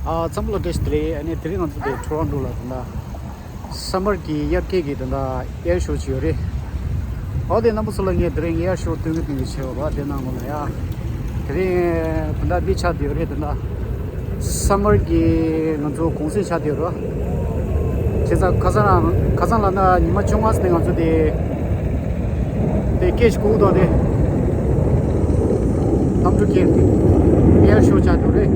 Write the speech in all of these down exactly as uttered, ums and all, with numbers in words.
ཨ་འཚམས་པ་ལ་བཀྲ་ཤིས་བདེ་ལེགས། ཨ་ནི་དེ་རིང་ང་ཚོ་དེ་ཊོ་རོན་ཊོ་ལ་དེ་འདྲ་སམ་མར་གྱི་དབྱར་ཁའི་གི་དེ་འདྲ་ཨེར་ཤོ་ཅིག་ཡོད་རེད། ཨོ་དེ་རྣམ་པ་ཚོ་ལ་ངས་དེ་རིང་ཨེར་ཤོ་སྟོན་གི་སྟོན་གི་བྱེད་བ་དེ་ནང་ལོགས་ལ་ཡ། དེ་རིང་དེ་འདྲ་འདི་ཆགས་བསྡད་ཡོད་རེད། དེ་འདྲ་སམ་མར་གྱི་ང་ཚོ་གུང་སེང་ཆགས་བསྡད་ཡོད་རེད། བྱས་ཙང་ཁ་སང་རང་ཁ་སང་ལབ་ན་ཉི་མ་བཅོ་ལྔ་ཙམ་ནས་ང་ཚོ་དེ་དེ་སྐད་ཞིག་གོ་གི་འདུག་དེ་གནམ་གྲུ་སྐད་དེ་ཨེར་ཤོ་ཆགས་འདུག་རེད།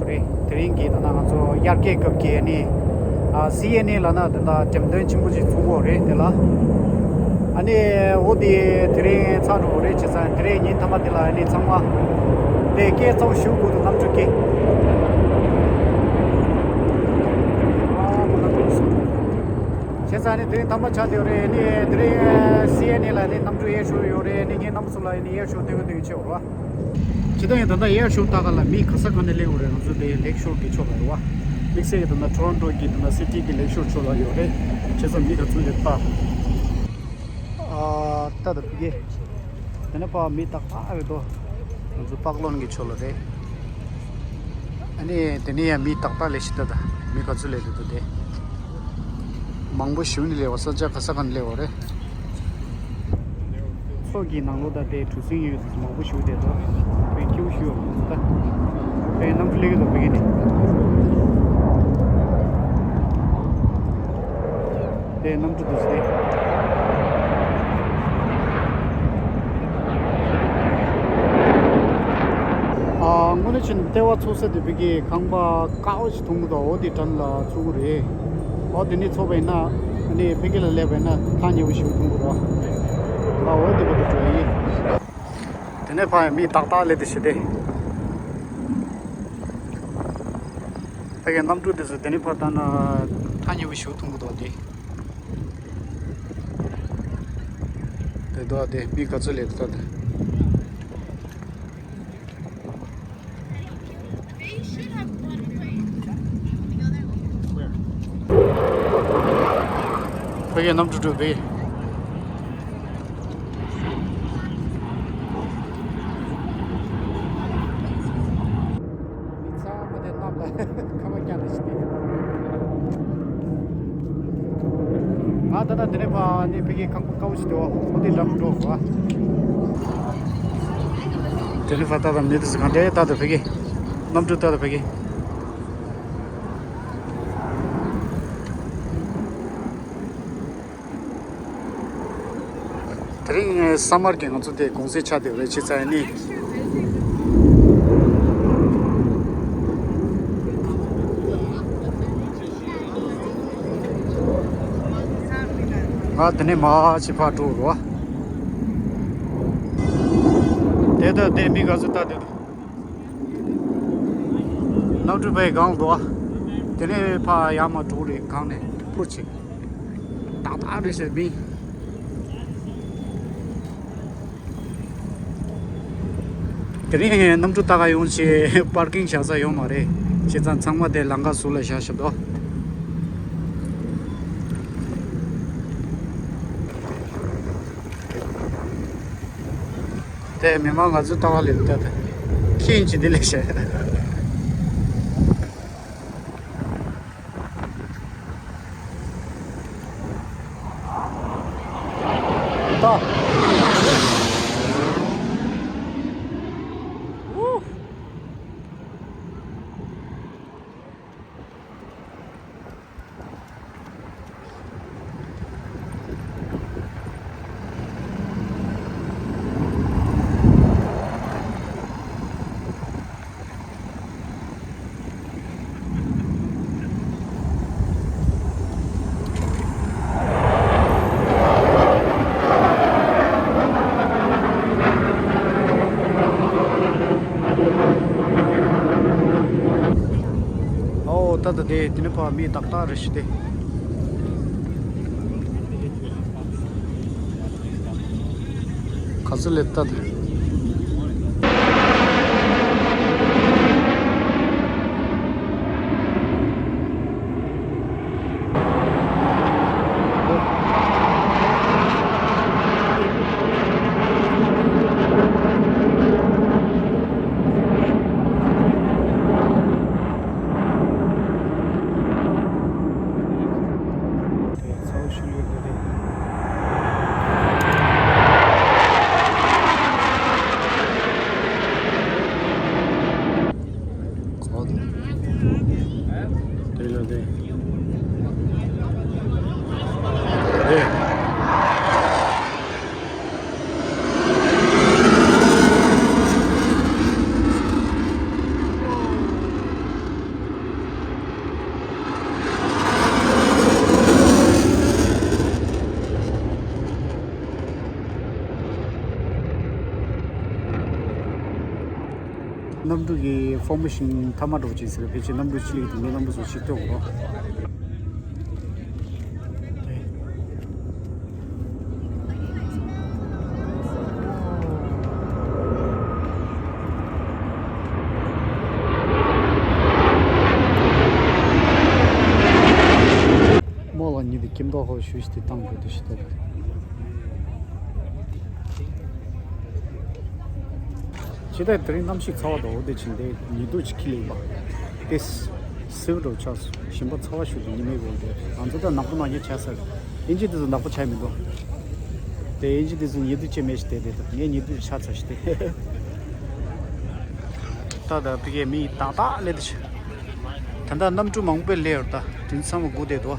རེད། དེ་རིང་གི་ད་ལྟ་ང་ཚོ་དབྱར་ཁའི་སྐབས་ཀྱི་ཨ་ནི་ཨ་སི་ཨེན་ཨེ་ལབ་ན་དེ་འདྲ་འགྲེམས་སྟོན་ཆེན་པོ་ཞིག་ཚོགས་ཀྱི་ཡོད་རེད་དེ་ལ། ཨ་ནི་འོ་དེ་དེ་རིང་ཚར་འགྲོ་གི་རེད། བྱས་ཙང་དེ་རིང་ཉིན་མཐའ་མ་དེ་ལ་ཨ་ནི་ཚང་མ་དེ་སྐད་གཙང་ཞུ་དགོས་འདུག་གནམ་གྲུ་སྐད། བྱས་ཙང་ཨ་ནི་དེ་རིང་དམ་པ་ཆགས་བསྡད་ཡོད་རེད། ཨ་ནི་དེ་རིང་སི་ཨེན་ཨེ་ལ་ཨ་ནི་གནམ་གྲུ་ཨེར་ཤོ་ཡོད་རེད། ཨ་ནི་ངས་རྣམ་པ་ཚོ་ལ་ཨ་ནི་ཨེར་ཤོ་སྟོན་གི་སྟོན་གི་བྱེད་འོ་ར། ཇི་ལྟར་ཡང་ད་ལྟ་ཨེར་ཤོ་ལྟ་ག་ལ་མི་ག་ས་ག་ནས་སླེབས་ཡོད་རེད། ང་ཚོ་དེ་ལེག་ཤོར་གྱི་ཕྱོགས་ལ་རེད་བ། དམིགས་བསལ་གྱི་ད་ལྟ་ཊོ་རོན་ཊོ་གི་ད་ལྟ་སི་ཊི་གི་ལེག་ཤོར་ཕྱོགས་ལ་ཡོད་རེད། བྱས་ཙང་མི་ག་ཚོད་རེད་ལྟ། ཨ་ལྟ་ད་ཕ་གི། དེ་ནས་ཕར་མི་ཏག་ཏག་རེད་དོ། ང་ཚོ་པག་ལོན་གྱི་ཕྱོགས་ལ་རེད། ཨ་ནི་དེ་ནས་ཡང་མི་ཏག་ཏག་སླེབས་ཤག་ལྟ་ད། མི་ག་ཚོད་སླེབས་འདུག་དེ། མང་པོ་ཞིག་ནས་སླེབས་པ། ས་ཆ་ག་ས་ག་ནས་སླེབས་པ་རེད། མཚོ་གི་ནང་ལོགས་ད་དེ་གྲུ་གཟིངས་ཡོད་དེ་མང་པོ་ཞིག་བསྡད་འདུག་དཔེ་སྐྱིད་པོ་ཞིག་ཡོད་མ་རེད་ད། དཔེ་གནམ་གྲུ་སླེབས་ཀྱི་འདུག་ཕ་གི་ནས། དེ་གནམ་གྲུ་འདུག་སྟེ། ཨ་དངོས་གནས་བྱས་ན་ལྟེ་བ་ཚུགས་ས་དེ་ཕ་གི་ཁང་པ་དཀར་པོ་ཞིག་མཐོང་གི་འདུག་འོ་དེ་འགྲམ་ལ་ཚུགས་ཀྱི་རེད། འོ་དེ་ནས་ཚུགས་པ་ཡིན་ན་ཨ་ནི་ཕ་གི་ལ་སླེབས་པ་ཡིན་ན་ཐག་ཉེ་པོ་ཞིག་མཐོང་གི་འདུག་ད་འོ་དེ་བར་དུ་འགྲོ་ཡི། དེ་ནས་ཕར་ཡང་མི་ཏག་ཏག་སླེབས་དེ་བྱས་ཏེ། ཕ་གི་གནམ་གྲུ་དེ་ཚོ་དེ་ནས་ཕར་ལྟ་ན་ཐག་ཉེ་པོ་ཞིག་མཐོང་གི་འདུག་སྟེ། དེ་འདུག་སྟེ་མི་ག་ཚོད་སླེབས་འདུག་ལྟ་དང་། ཕ་གིའི་གནམ་གྲུ་གྲུ་བས། མི་ཚང་མ་དེ་གནམ་ལ་ཁ་བ་བརྒྱབ་ནས་ཤི་སྟེ། ང་ད་ལྟ་དེ་ནས་ཕར་ནས་ཕ་གིའི་ཁང་པ་དཀར་པོ་ཞིག་འདུག་འོ་དེ་འགྲམ་འགྲོ་བ། དེ་ནས་ཕར་ལྟ་དང་མི་དེ་ཚོ་གང་འདྲ་ལྟ་དང་ཕ་གི། གནམ་གྲུ་ལྟ་དང་ཕ་གི། དེ་རིང་ངའི་ས་མར་གྱི་ང་ཚོ་དེ་གུང་སེང་ཆགས་བསྡད་རེད། ཕྱི་ཚ་ནི། ང་དེ་ནས་མར་ཕྱི་ཕར་འགྲོ་རོགས། དེ་ལྟར་དེ་མི་ག་ཚོད་ལྟ་དེ། གནམ་གྲུ་པའི་སྒང་དུ། དེ་ནས་ཕར་ཡར་མར་འགྲོ་རེད་སྒང་ནས་ལྷོད་ཅིག་ཏག་ཏག་རེད་ཟེར་མི། དེ་རིང་གནམ་གྲུ་ལྟ་ག་ཡོང་ཆེད་པར་ཀིང་བཞག་ས་ཡོད་མ་རེད། བྱས་ཙང་ཚང་མ་དེ་ལམ་ཁ་ཟུར་ལ་བཞག་བཞག་འདུག་དེ་མི་མང་ང་ཚོའི་ལྟ་བ་ལས་ལྟ་དེ་ཁྱི་ཡིན་གྱི་འདི་ལས་བཤད། ད། ཨོ་ད་ད་དེ་དེ་ནི་ཕ་མི་ཏག་ཏག་རེ་ཞིག་དེ། ག་ཚོད་ལས་ལྟ་དང་། གནམ་གྲུ་གི་ཕོར་མེ་ཤིན་མཐའ་མ་འགྲོ་ཅིག་ཟེར་བ་ཕལ་ཆེར་གནམ་གྲུ་ཕྱི་ལེགས་དེ་ངའི་གནམ་གྲུ་སོགས་ཕྱིར་ཐོན་འོང་། མོ་ལ་ཉིད་དེ་ཁྱིམ་ཐོག་ཧོ་ཞུས་ཏེ་བཏང་དགོས་དུ་ཞིག་ཏུ། ཇི་ལྟར་དེ་རིང་གནམ་གཤིས་ཚ་བ་དང་འོ་དེ་བྱིན་ཏེ་ཉི་གདུགས་ཀྱི་ཁྱི་ལེགས་པ་དེ་སིལ་འགྲོ་ཆགས་སོ། ཞིམ་པ་ཚ་བ་ཞུ་དུ་ཉི་མའི་འོ་དེ་ང་ཚོ་ད་ནག་པོ་ནག་ཉེས་ཆགས་ས་རེད། ཨིན་ཇི་དེ་ཚོ་ནག་པོ་ཆགས་མི་འདུག་དེ་ཨིན་ཇི་དེ་ཚོ་ཉི་གདུགས་ཅན་མེད་ཞིག་དེ་དེ་དང་ངས་ཉི་གདུགས་ཆགས་ཚར་ཞིག་དེ། ད་ད་ཕི་གའི་མི་ཏག་ཏག་ལས་དེ་ཆ། ད་ལྟ་གནམ་གྲུ་མང་པོས་སླེབས་ཡོད་ད། དུས་ཚང་མ་སྒུག་བསྡད་འདུག་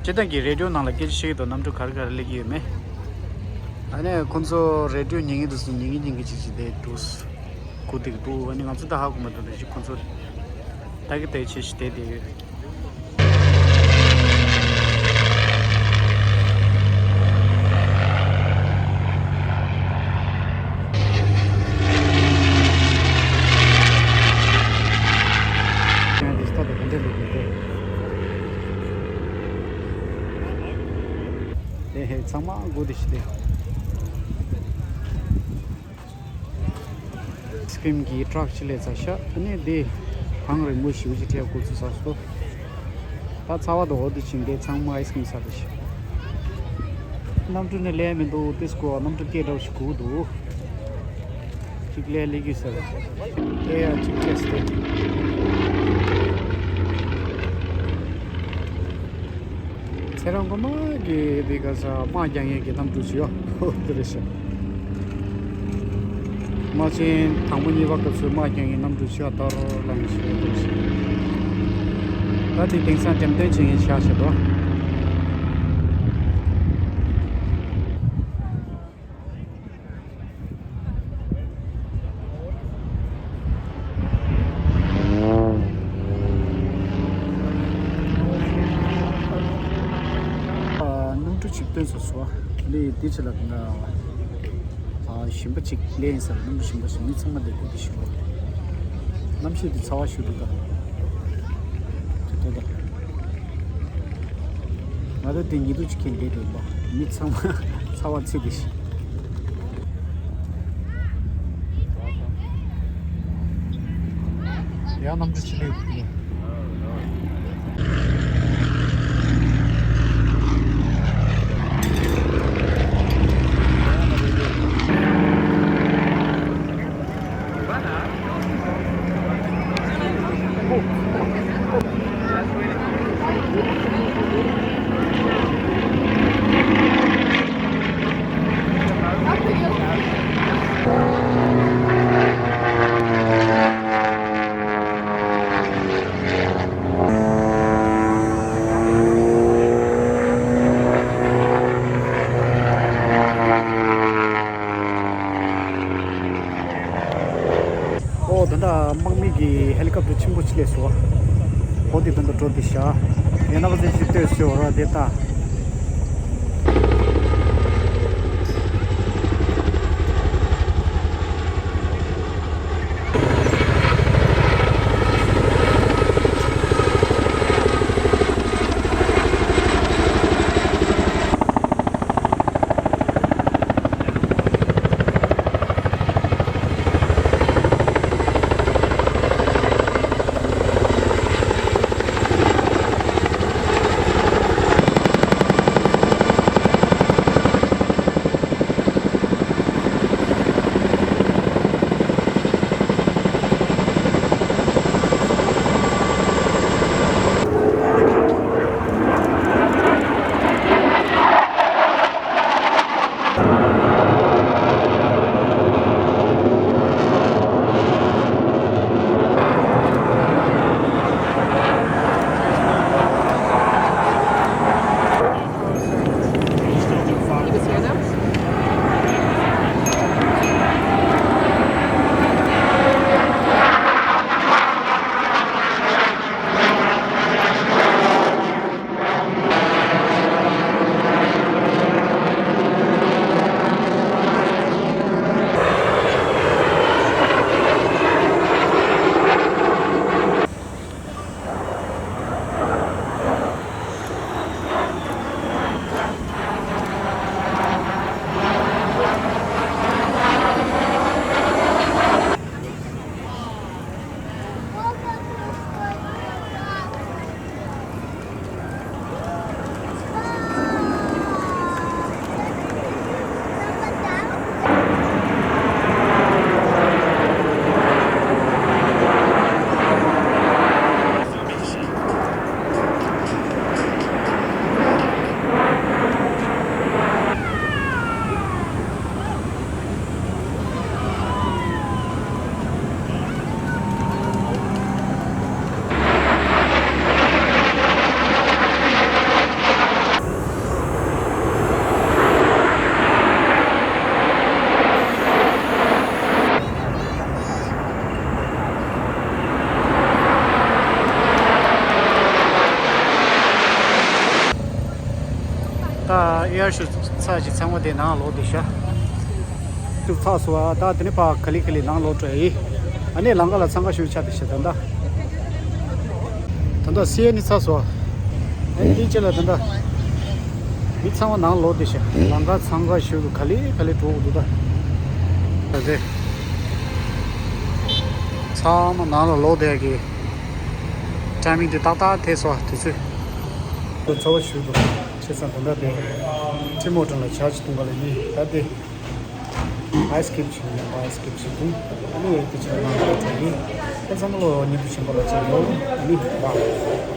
སྤྱིར་བཏང་གི་རེ་ཌིའོ་ནང་ལ་སྐད་ཆ་བཤད་ཀྱི་འདུག་གནམ་གྲུ་ག་རེ་ག་རེ་སླེབས་ཀྱི་ཡོད་མེད། ཨ་ནི་ཁོང་ཚོ་རེ་ཌིའོ་ཉན་གྱི་འདུག་སུ་ཉན་གྱི་ཉན་གྱི་ཅིག་ཅིག་བསྡད་འདུག་སྒུག་བསྡད་འདུག་ཨ་ནི་ང་ཚོ་ད་ཧ་གོ་མ་འདུག་ད་ཅིག་ཁོང་ཚོ་ད་གི་ད་ཆེ་ཞིག་བསྡད་བསྡད་ཡོད། ཨེ་ཧེ་ཚང་མ་སྒུག་བསྡད་ཤི་དེ། ཨའི་སི་ཀྲིམ་གྱི་ཊྲག་ཅིག་སླེབས་ཚར་ཤག་ཨ་ནི་དེ་གངས་རིང་མོ་ཞེ་པོ་ཅིག་འཕྲད་འགོ་ཚུགས་ཚར་སོང་། ད་ཚ་བ་དང་འོ་དེ་བྱིན་ཏེ་ཚང་མ་ཨའི་སི་ཀྲིམ་ཟ་བསྡད་ཤག་གནམ་གྲུ་ནས་སླེབས་མི་འདུག་དེ་སྐོར་གནམ་གྲུ་སྐད་གྲགས་ཤིག་གོ་འདུག་གཅིག་ལས་ལས་རྒྱུ་ཟེར། ཨེ་ཡ་གཅིག་ལས་སྟེ། ཚེ་རང་གོ་མ་གི་དེ་ག་ས་དམག་རྒྱག་མཁན་གྱི་གནམ་གྲུ་ཞིག་ཡོད་ཧོ་དེ་རེད་ཤག་དམག་ཆེན་དང་པོ་གཉིས་པ་སྐབས་སུ་དམག་རྒྱག་མཁན་གནམ་གྲུ་ཞིག་ཡོད་ད་རོ་ལངས་ཤིག་ཡོད་དེ་རེད་ཤག་ད་དེ་དེང་སང་འགྲེམས་སྟོན་བྱེད་མཁན་ཤག་ཤག་དོ། གནམ་གྲུ་ཆིག་སྟོན་སོ་སོ་ལས་དེ་ཆེ་ལ་ང་ཞིམ་པ་ཅིག་ལེན་ཟེར། གནམ་གྲུ་ཞིམ་པ་ཞིག་མི་ཚང་མ་ལས་དེ་དེ་ཞིག་གནམ་གཤིས་དེ་ཚ་བ་ཞུ་འདུག་ད་དེ་དེ་ང་ད་དེ་ཉི་གདུགས་ཅིག་གིན་བསྡད་འདུག་པ། མི་ཚང་མ་ཚ་བ་ཚིག་གི་ཤི། ཡང་གནམ་གྲུ་ཆེ་ལེ་ཡོད་གི། ཨོ་ད་ལྟ་དམག་མི་གི་ཧེ་ལི་ཀོབ་ཊར་ཆེན་པོ་ཅིག་སླེབས་སོང་། ཨོ་དེ་ད་ལྟ་འགྲོ་དེ་ཤག་ཡང་ན་པ་ཚེ་ཅིག་ལྟོས་སོ་ར་དེ་ལྟ། ཡར་ཞུ་ཚར་ཅིག་ཚང་མ་དེ་ནང་ལོག་དེ་ཤ། ཞུ་ཚར་སོང་ཨ། ད་དེ་ནས་ཕར་ག་ལེ་ག་ལེ་ནང་ལོག་འགྲོ་ཡི། ཨ་ནི་ལམ་ཁ་ལ་འཚང་ཁ་ཤུ་ཆ་དེ་ཤ་ད་ད། ད་ད་སི་ཨེ་ནི་ཚར་སོང་ཨ། ཨ་ནི་དེ་ཅི་ལ་ད་ད། མི་ཚང་མ་ནང་ལོག་དེ་ཤ། ལམ་ཁ་འཚང་ཁ་ཤུ་ག་ལེ་ག་ལེ་འགྲོ་འདུག་ད། ད་དེ། ཚང་མ་ནང་ལ་ལོག་དེ་གི། ཊའི་མིང་དེ་ཏག་ཏག་ཐེ་སོང་དུས་ཚོད། ཁོ་ཚོ་བ་ཞུ་འདུག་བྱས་ཙང་དོན་དག་དེ། ཊི་མོ་ཊི་ལ་ཆར་ཇི་གཏོང་ག་ལ་ཡིན་ད་དེ། ཨའི་སི་ཀིབ་བྱེད་ཡིན་པ་ཨའི་སི་ཀིབ་བྱེད་འདུག་ཨ་ནི་དེ་ཕྱིར་ནང་ལ་འགྲོ་ཡིན། ཁྱེད་ཚང་མ་ལོ་ཉིན་དུ་ཕྱིན་པ་ལ་ཆེ་ཡོང་ཨ་ནི་བ།